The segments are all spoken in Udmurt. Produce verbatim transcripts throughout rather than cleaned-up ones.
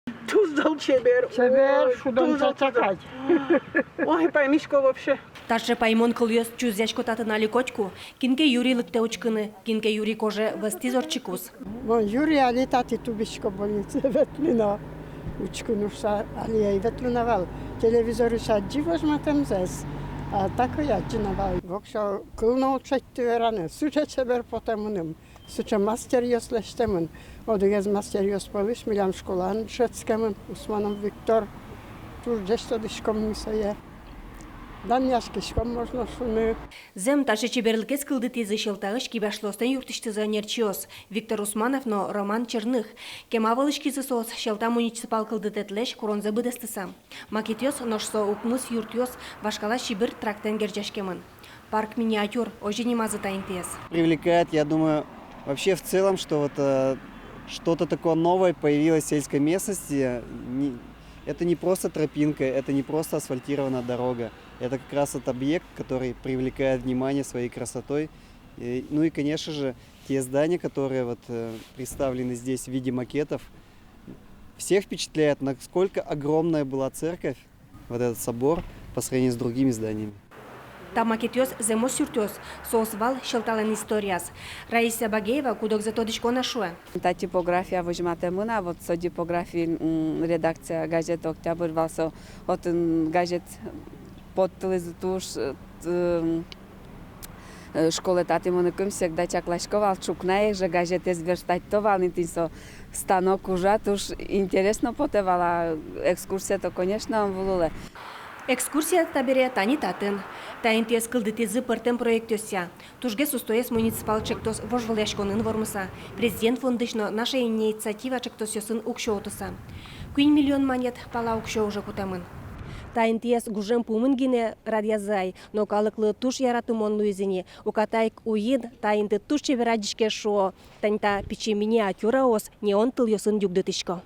Туж зол чебер. Чебер, ой, шудон туж зол, туж зол. Чачакать. Ой, паймисько вообще. Таӵе паймон кылъёс чузъясько татын али котьку. Кин ке юри лыктэ учкыны, кин ке юри кожа вӧзтӥз ортчыкуз. Мон юри али тати тубисько больницае ветлыны. Учкыны шуса али ӧй ветлы на вал. Телевизорысь адӟи возьматэмзэс. А так ӧй адӟы на вал. Воксё кыл но уд шедьты вераны. Сыӵе чебер потэ мыным. Сыӵе мастеръёс лэсьтэмын. Одӥгез мастеръёс пӧлысь милям школаын дышетскемын Усманов Виктор. Туж ӟеч тодӥськом ми сое. Данъяськиськом, можно шуыны. Зэм, таӵе чеберлыкез кылдытӥзы Сьӧлтаысь Кибашлыослэн юртысьтызы ӧнерчиос Виктор Усманов но Роман Черных. Кема вӧлӥськизы соос Сьӧлта муниципал кылдытэтлэсь куронзэ быдэстыса. Макетъёс, нош со укмыс юртъёс, вашкала Сибирь трактэн герӟаськемын. «Парк миниатюр» — озьы нимазы та интыез. Привлекает, я думаю, вообще в целом, что вот, э, что-то такое новое появилось в сельской местности. Не, это не просто тропинка, это не просто асфальтированная дорога. Это как раз тот объект, который привлекает внимание своей красотой. И, ну и, конечно же, те здания, которые вот, э, представлены здесь в виде макетов, всех впечатляет, насколько огромная была церковь, вот этот собор, по сравнению с другими зданиями. Та макетъёс зэмос юртъёс, соос вал Сьӧлталэн историяз. Раиса Багеева куд-огзэ тодӥсько на шуэ. Та типография возьматэмын на, вот со типографиын, м, редакция газет «Октябрь» вал, со отын газет поттылӥзы туж, э, т-, э, школэ тати мыныкум всегда чакласько вал, ӵукна ик же газетэз верстатьто вал ни, тӥни со станок ужа, туж интересно потэ вал, а экскурсия-то, конечно, ӧм вуылэ. Экскурсия табере тани татын. Та интыез кылдытӥзы пӧртэм проектъёсъя. Тужгес устоез муниципал ӵектос вожвылъяськонын вормыса, Президент фондысь но «Наша инициатива» ӵектосъёсын уксё утыса. Куинь миллион манет пала уксё уже кутэмын. Та интыез гужем пумын гинэ радъязы ай, но калыклы туж яратымон луиз ини. Уката ик уйин та инты туж чебер адӟиське шуо. Тани та пичи миниатюраос неон тылъёсын югдытӥсько.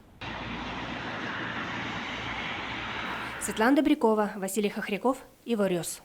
Светлана Добрякова, Василий Хохряков, «Иворъёс».